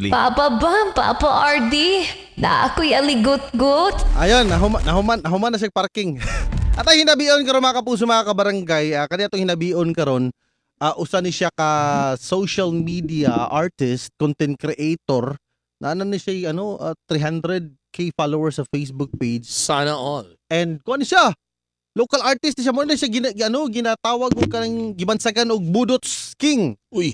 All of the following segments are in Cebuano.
Papa Bam, Papa RD, na ako'y aligot-got. Ayun, nahuman, nahuman, nahuman na siya parking. At ay hinabion karon, mga kapuso, mga kabarangay, kaniya itong hinabion karon, usa ni siya ka social media artist, content creator, na ano ni siya ano, 300K followers sa Facebook page. Sana all. And kuan ni siya, local artist ni siya, mo na siya gina, ano, ginatawag og kanang gibansagan og Budots King. Uy.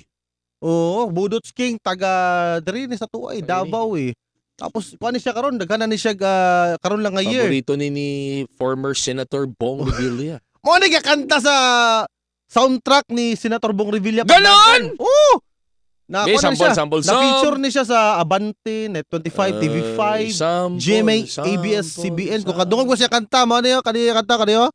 Oo, Budots King, taga diri ni sa tuwa eh, Davao eh. Tapos kuan ni siya karon, daghan na ni siya karon lang nga year. Paborito ni former Senator Bong Revilla. Mo ni gakanta sa soundtrack ni Senator Bong Revilla. Ganon! Oo! Na May kuan ni sample, siya. sample, Na-feature ni siya sa Abante, Net25, TV5, Sample, GMA, sample, ABS-CBN. Kung kadungog ko siya kanta, mo niyo kaniya kanta kaniyo.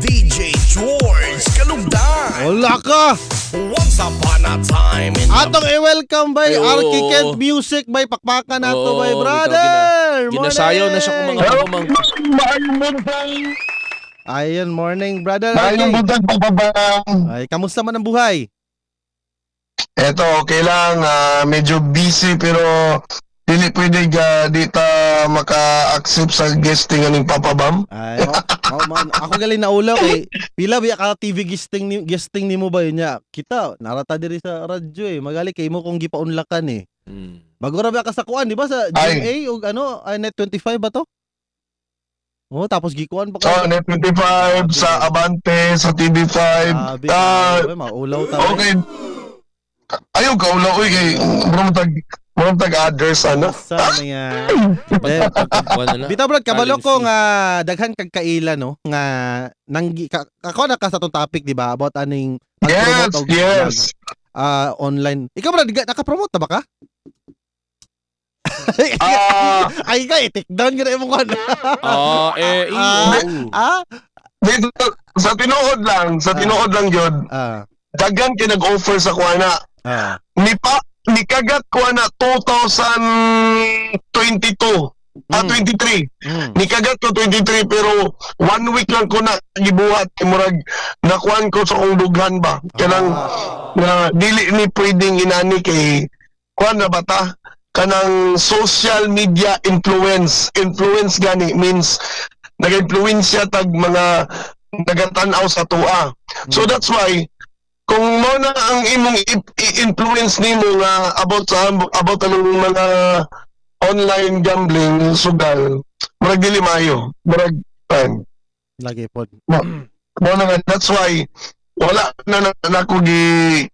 DJ George Kalugdan. Wala ka! Once upon a time in the Atong i-welcome by Ay, oo. Arky Kent Music by pakpakan nato Oo, by bitaw, brother. Ginasayaw na siya kung mga pamang. Maayong buntag. Ayun, morning, brother. Maayong RK. buntag, Papa Bam. Ay, kamusta man ang buhay? Eto, okay lang. Medyo busy pero dili pwede ga di ta maka-accept sa guesting aning Papa Bam. Ay, oh, man, ako galing naulaw kay pila biya ka TV guesting nimo ba yun niya? Kita narata diri sa radyo eh. Magali kay mo kung gipaunlakan eh. Bago ra ba ka sa kuan, di ba, sa Ay. GMA og ano, ay, Net 25 ba to? Oh, tapos gikuan pa So, ka. Net 25, sa Abante, sa TV5. Grabe, grabe, maulaw ta. Okay. Ayaw ka ulaw oy kay murag tag others ano. Sa na yan. Eh, Pagkuhan na. Bitaw, brad, kabalo Talent ko fee. nga daghan kag kaila no nga nanggi ka, ako na ka sa tong topic, di ba, about aning pag-promote og vlog, online. Ikaw, brad, naka-promote na ba ka? Ay ka, i-take down ka na imong kuan. Ah, eh, oo. Dito sa tinuod lang, sa tinuod lang yun. Daghan kay nag-offer sa kuana. Ni pa ni kagat ko na 2022. 23. Ni kagat ko 23 pero one week lang ko na gibuhat kay murag nakuan ko sa kong dughan ba. Kanang na dili ni pwedeng inani kay kuan na ba ta? Kanang social media influence. Influence gani means nag-influensya tag mga nagatan-aw sa tua. So that's why kung mo na ang imong i-influence nimo nga about sa about anong mga online gambling sugal, murag dili maayo, murag pan Lagi pod. mo na nga, that's why wala na na, na ko gi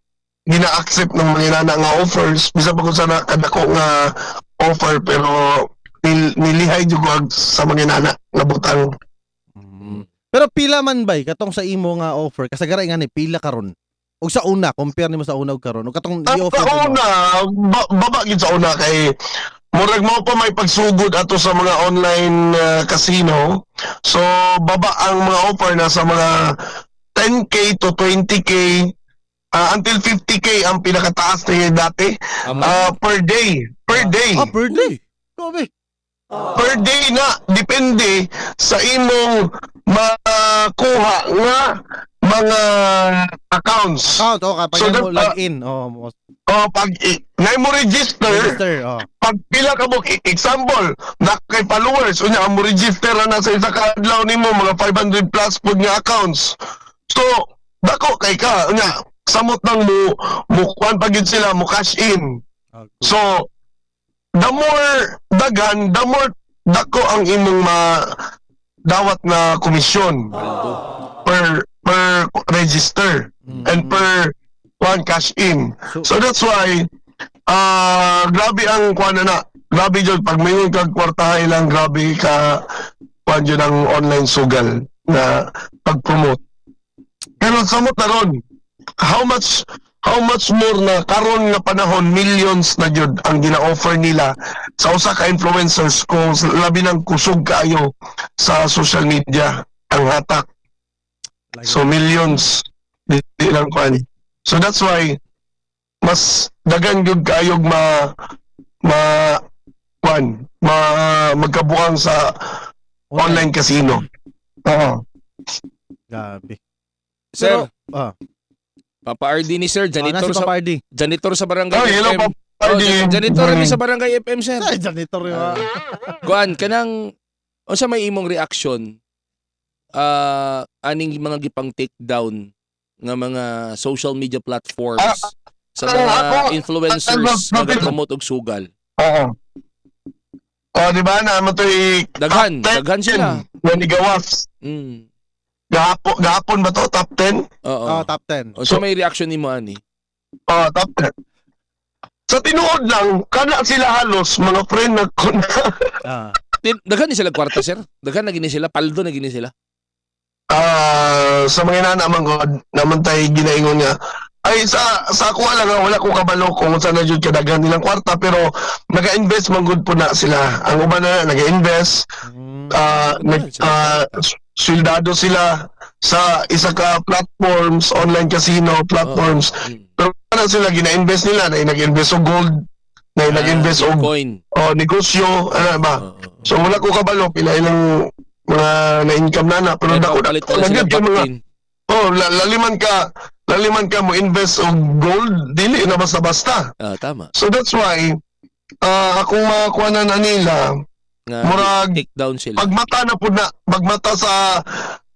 gina-accept ng mga inana nga offers bisan pa kung sana kadako nga offer, pero nilihay jud ko sa mga inana nga butang. Pero pila man bay katong sa imo nga offer kasagaray nga ni pila karon? Og sa una, compare nimo sa una og karon. Og katong Ang i-offer sa nimo. una, baba gid sa una kay murag mao pa may pagsugod ato sa mga online casino. So baba ang mga offer na sa mga 10K to 20K, until 50K ang pinakataas na dati. Ama. Per day, per day. Ah, per day. Grabe. Per day na, depende sa imong makuha nga mga accounts. Account, oh, kapag So, mo that, log in, oh, Oh, pag ngay mo register, register, oh. Pag pila ka mo, example, na kay followers, unya ang mo register na sa isa ka adlaw nimo mga 500 plus pud nga accounts. So, dako kay ka, unya samot nang mo mo kuan pa gyud sila mo cash in. Ah, So, the more daghan, the more dako ang imong ma dawat na komisyon Paldo. per register and per one cash in. So, So that's why grabe ang kuan na na. Grabe jud pag mayon kag kwartahay lang, grabe ka kuan jud ang online sugal na pag-promote. Pero samot na ron, how much more na karon nga panahon, millions na jud ang gina-offer nila sa usa ka influencers kung labi nang kusog kaayo sa social media ang hatak. So millions di, di lang kuan. So that's why mas dagan gyud kaayog ma ma kuan ma magkabuang sa online casino. Oo. Grabe. Sir, Pero, Papa RD ni sir, ah, janitor nasa sa Papa RD. janitor sa barangay Oh, hello FM. Papa. Oh, RD. janitor ni sa Barangay FM, sir. Ay, janitor yun. Ah. Kuan, kanang unsa may imong reaction aning mga gipang take down nga mga social media platforms sa mga influencers nga promote og sugal? Oo. Oh, di ba na mo to'y Daghan, top 10 daghan sila. nga nigawas. Gahapon ba to? Top 10? Oo. Oh, top 10. Unsa may reaction nimo ani? Oh, top 10. Sa tinuod lang, kana sila halos mga friend na ko na. Daghan ni sila kwarta, sir. Daghan na gini sila, paldo na gini sila. Sa mga inana man god, naman tay ginaingon nga. Ay sa ako lang ah, wala ko kabalo kung unsa na jud kadaghan nilang kwarta, pero naga-invest man gud po na sila. Ang uban na naga-invest, nag sweldado sila sa isa ka platforms, online casino platforms. Pero na sila gina-invest nila, na nag-invest og gold, na nag-invest og Bitcoin. Oh, negosyo, ano ba? So wala ko kabalo pila ilang mga na-income na na, pero Kaya dako papalit dako na sila na gyud mga vaccine. oh, laliman ka mo invest og gold, dili na basta-basta. Ah, tama. So that's why akong mga kuanan na nila Nga murag take down sila. pagmata na pud na, pagmata sa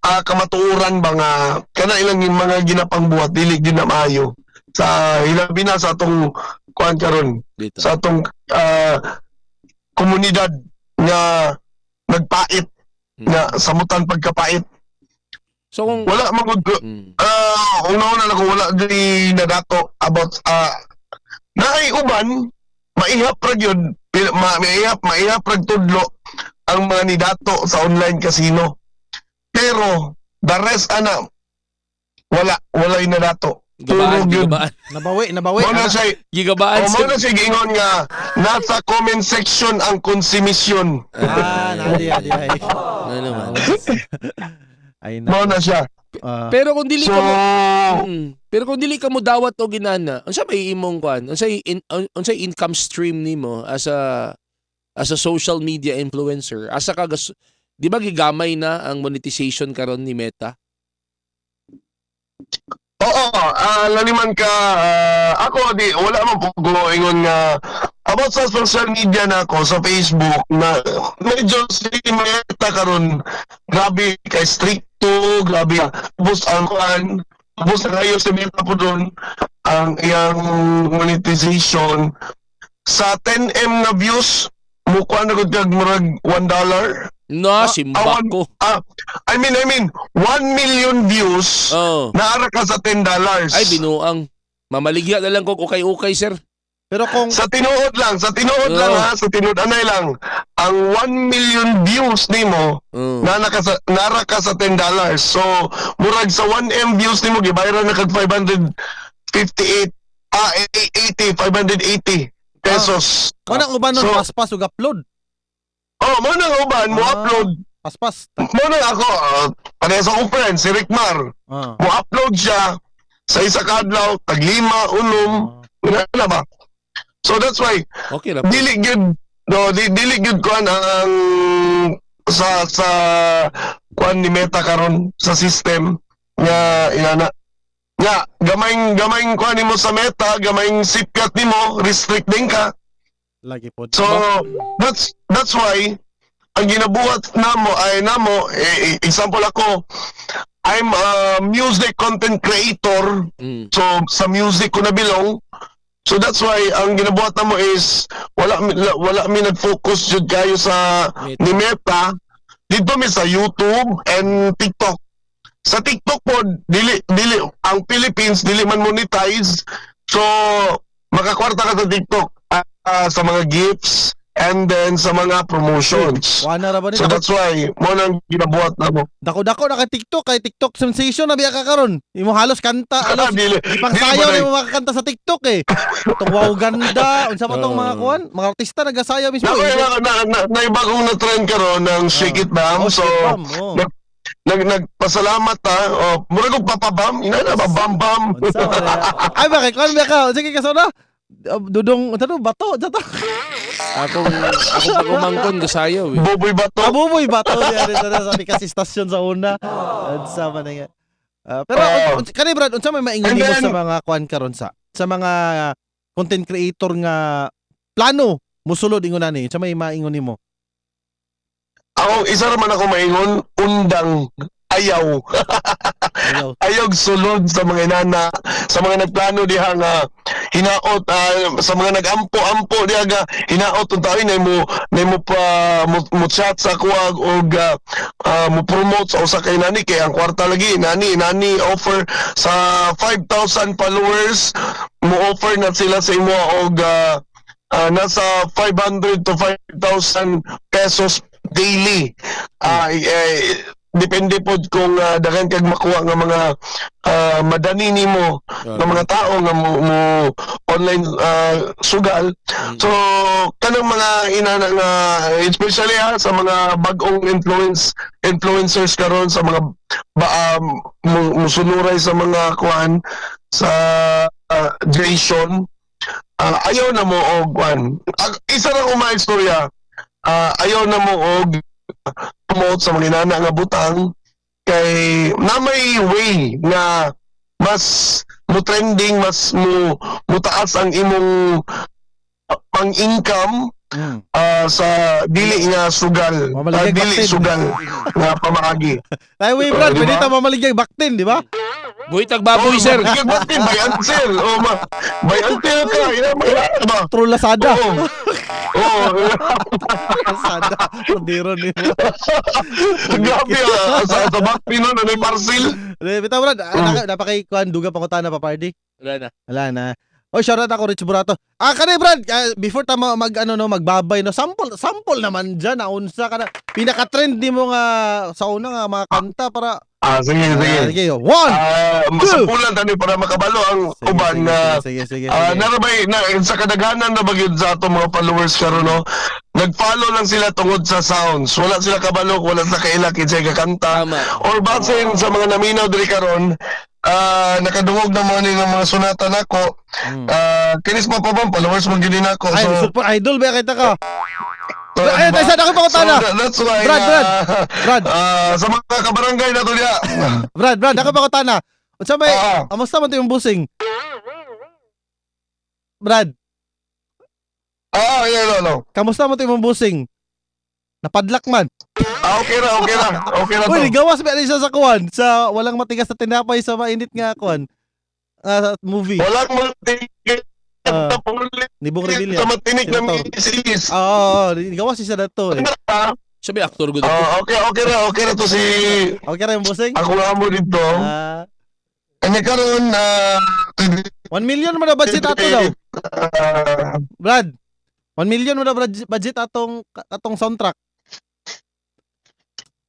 kamatuoran ba nga kana ilang yung mga ginapangbuhat dili gyud na maayo sa hilabi na sa atong kuan karon Dito. sa atong komunidad nga nagpait nga samutan pagkapait. So kung wala man gud una-una na kung wala di nadato about naay uban maihap ra gyud, maihap rag tudlo ang mga nidato sa online casino, pero the rest ana wala, walay nadato. Gabaan, Puro gyud. gigabaan. Nabawi, nabawi. Mao na Ana. siya. Gigabaan, Oh, mao sir. na siya giingon nga nasa comment section ang konsumisyon. Ah, nadi, adi, ay. Ano naman. Ay na. Mao na siya. Pero kung dili So, ka mo pero kung dili ka mo dawat og inana, unsa may imong kuan? Unsay income stream nimo as a social media influencer? Asa ka gas, di ba gigamay na ang monetization karon ni Meta? Oo, laliman ka, ako di wala man po ko ingon nga about sa social media na ako sa Facebook na medyo si Meta karon grabe kay stricto, grabe. Ubos ang kuan, ubos na kayo si Meta po doon ang iyang monetization sa 10M na views mukuha na gud kag murag $1. No, simba ko. I mean 1 million views. Naara ka sa $10. Ay, binuang. Mamaligya na lang kog ukay-ukay, sir. Pero kung Sa tinuod lang, sa tinuod lang ha, sa tinuod anay lang. Ang 1 million views nimo, nara ka sa $10. So, murag sa 1M views nimo gibayaran na kag 558 80 580 pesos. Mao nang uban nun, So, paspas ug upload. Oh, mo nang uban mo upload. Paspas. Mo nang ako, parehas akong friend si Rick Mar. Mo upload siya sa isa ka adlaw, tag lima, unom, wala na ba? So that's why okay ra. Dili gyud no, dili gyud kuan ang sa kuan ni Meta karon sa system nga inana nga gamayng gamayng kuan nimo sa Meta, gamayng sipyat nimo, restrict din ka. Lagi po. So that's why ang ginabuhat namo ay namo example ako, I'm a music content creator. So sa music ko na belong. So that's why ang ginabuhat namo is wala mi nag-focus jud kayo sa ni Meta dito mi sa YouTube and TikTok. Sa TikTok po dili dili ang Philippines dili man monetize. So makakwarta ka sa TikTok sa mga gifts and then sa mga promotions. Wala ra ba ni? So that's why mo nang ginabuhat namo. Dako-dako na kay TikTok, kay TikTok sensation na biya ka karon. Imo halos kanta, halos Dili- ipangsayaw dili nimo makakanta sa TikTok eh. Itong wow ganda, unsa pa tong mga kuan? Mga artista nagasayaw mismo. Nako, eh. na ibagong na trend karon ng Shake It Bam. Oh, So Shake It Bam, oh. Nagpasalamat ha. Oh, murag og papabam, ina na ba bam bam. Unsa man na? Ay bakit kuan biya ka? Sige ka na. Dudong, unsa to bato, unsa to? Akong pagumangkon gasayaw eh. Boboy bato. Ah, buboy bato diya dito na sa kasi stasyon sa una. Unsa man na nga. Pero kani Brad, unsa may maingon And nimo then sa mga kuan karon sa mga content creator nga plano musulod ingon ani, sa may maingon nimo? Ako, isa naman ako maingon, undang ayaw. Ayaw. Ayaw sulod sa mga inana, sa mga nagplano diha nga hinaot, sa mga nagampo-ampo diha nga hinaot unta ay na mo pa mo chat sa kuwag og mo promote sa usa kay nani kay ang kwarta lagi nani nani offer sa 5,000 followers, mo offer na sila sa imo og nasa 500 to 5,000 pesos daily. Eh, depende pod kung daghan kag makuha nga mga madani nimo nga mga tao nga mo online sugal. So kanang mga inana nga, especially ha, sa mga bag-ong influencers karon, sa mga ba, musunuray sa mga kuan sa Jason, ayaw na mo og kuan. Isa ra ko maistorya, ayaw na mo og promote sa mga inana nga butang kay na may way nga mas mo trending, mas mo mutaas ang imong pang-income sa dili nga sugal, Mamaligay dili baktin. Sugal nga pamaagi. Ay, wait, Brad, Oh, di pwede ba? ta mamaligyag baktin, di ba? Buhitag baboy, sir. Maligay baktin, by until. Oh, ma, by until ka. Ina, ba? True Lazada. Oo. Lazada. Rodero ni mo. Grabe, sa baktin nun, ano yung parcel? Eh, bitaw, Brad, napakay kuan duga pangutana pa party. Wala na. Wala na. Oy, shoutout ako Rich Burato. Kani Brad, before ta mag ano no, magbabay no, sample sample naman diyan na unsa ka na pinaka trend nimo nga sa una nga mga kanta para Ah, sige, sige. Sige, one, two. Masampulan tani para makabalo ang Sige, uban sige, na sige, sige, sige. Narabay na sa kadaghanan na bagyod sa atong mga followers karon no. Nag-follow lang sila tungod sa sounds. Wala sila kabalo, wala sila kaila kinsay kakanta. Tama. Or basin sa mga naminaw diri karon, nakadungog na mo ni ng mga sonata nako. Kinis pa pa ba followers mo gyud nako. Ay, So, super idol ba kita ka? So, Ay, diba? isa na ako pangutana. So, that's why Brad, Brad, Brad. Sa mga kabarangay na to diya. Brad, Brad, ako pangutana. Unsa may amusta man to yung busing? Brad, Yeah, no, no. Kamusta mo to yung busing? Napadlak man. Ah, okay ra, okay ra. Okay ra Uy, to. nigawas ba siya sa kuan? Sa walang matigas na tinapay sa mainit nga kuan. Movie. Walang matinik na pulit Ni Bong Revilla. sa matinik na Senator. misis. Oo, oh, nigawas siya na to eh. Sabi actor ko. Ah, okay, okay ra to si Okay ra yung busing? Ako nga mo dito. Kanya karon 1 million mo na budget ato daw. Brad, 1 million mo na budget atong soundtrack.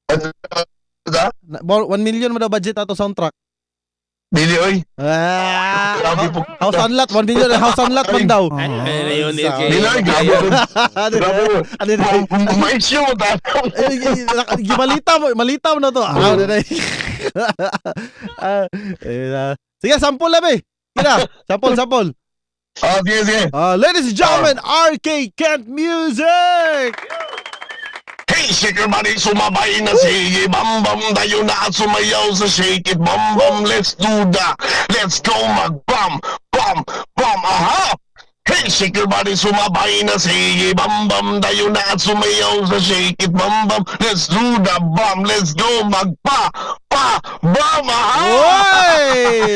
1 million mo na budget ato soundtrack. Dili oy. Ah, Grabe po. House on lot, 1 million house on lot man daw. Ay, yun, eh, Dili oy, grabe. Ano Grabe. Ano na? Ma-issue mo ta. Gimalita mo, malita mo na to. Ah, ano na. Sige, sample lang eh. Sige, sample, sample. Sige, sige. Ladies and gentlemen, RK Kent Music! Hey, shake your body, sumabay na, sige, bam bam, tayo na at sumayaw sa shake it, bam bam, let's do that, let's go mag bam, bam, bam, aha! Hey, shake your body, sumabay na, sige, bam bam, tayo na at sumayaw sa shake it, bam bam, let's do the bam, let's go mag pa, pa, bam, aha! Oy!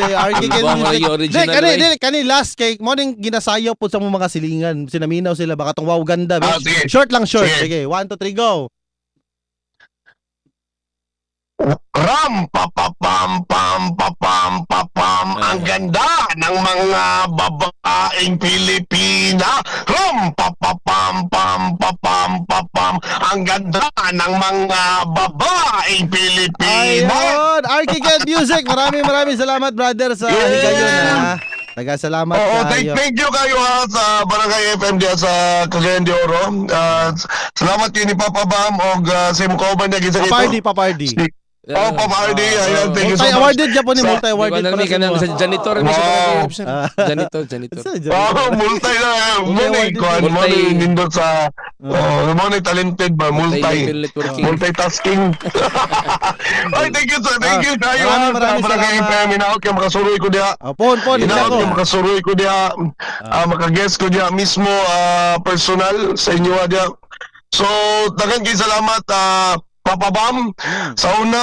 RK Kent Ibang Music. mga original, Di, kani, eh. di, kani last kay mo ning ginasayaw po sa mga silingan. Sinaminaw sila baka tong wow ganda. Sige. Short lang, short. Sige. Sige, 1, 2, 3, go. Ram pa pa pam pam pa pam pa pam, ang ganda ng mga babaeng Pilipina. Ram pa pa pam pam pa pam pa pam, ang ganda ng mga babaeng Pilipina. Ayun, RK Kent Music. Maraming maraming salamat, brother, sa higayon ha. Taga salamat Oo, kayo. thank you kayo ha sa Barangay FM diya sa Cagayan de Oro. Salamat kayo ni Papa Bam og sa imong kauban niya kinsa Papardi, papardi. Oh, Papa RD, ayan, thank you so much. Multi-awarded gyapon ni, multi-awarded Di para ba, sa kanang inyo. sa janitor mi sa Wow. sir. Janitor, janitor. Sa janitor. Oh, multi na. Mo ni Multi-awarded. kuan, mo ni nindot sa, oh, mo ni talented ba, multi. Multi-level networking. Multitasking. Ay, thank you, sir. Thank you. Tayo, Maraming maraming sa Barangay salamat. FM. Hinaot kay makasuroy ko diha. Oh, pon, pon, Hinaot ako. kay makasuroy ko diha. Makaguest ko diha mismo, personal sa inyo diha. So, daghan kay salamat, Papa Bam. Sa una,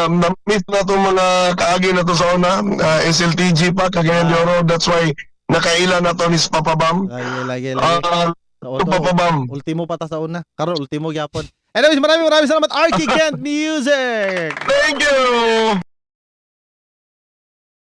na-miss na itong mga kaagi na to sa una. SLTG pa, Cagayan de Oro. That's why nakaila na to ni Papa Bam. Lagi, lagi, lagi. Sa auto, Papa Bam. Ultimo pa ta sa una. Karon ultimo gyapon. Anyways, maraming maraming salamat, Arky Kent Music. Thank you!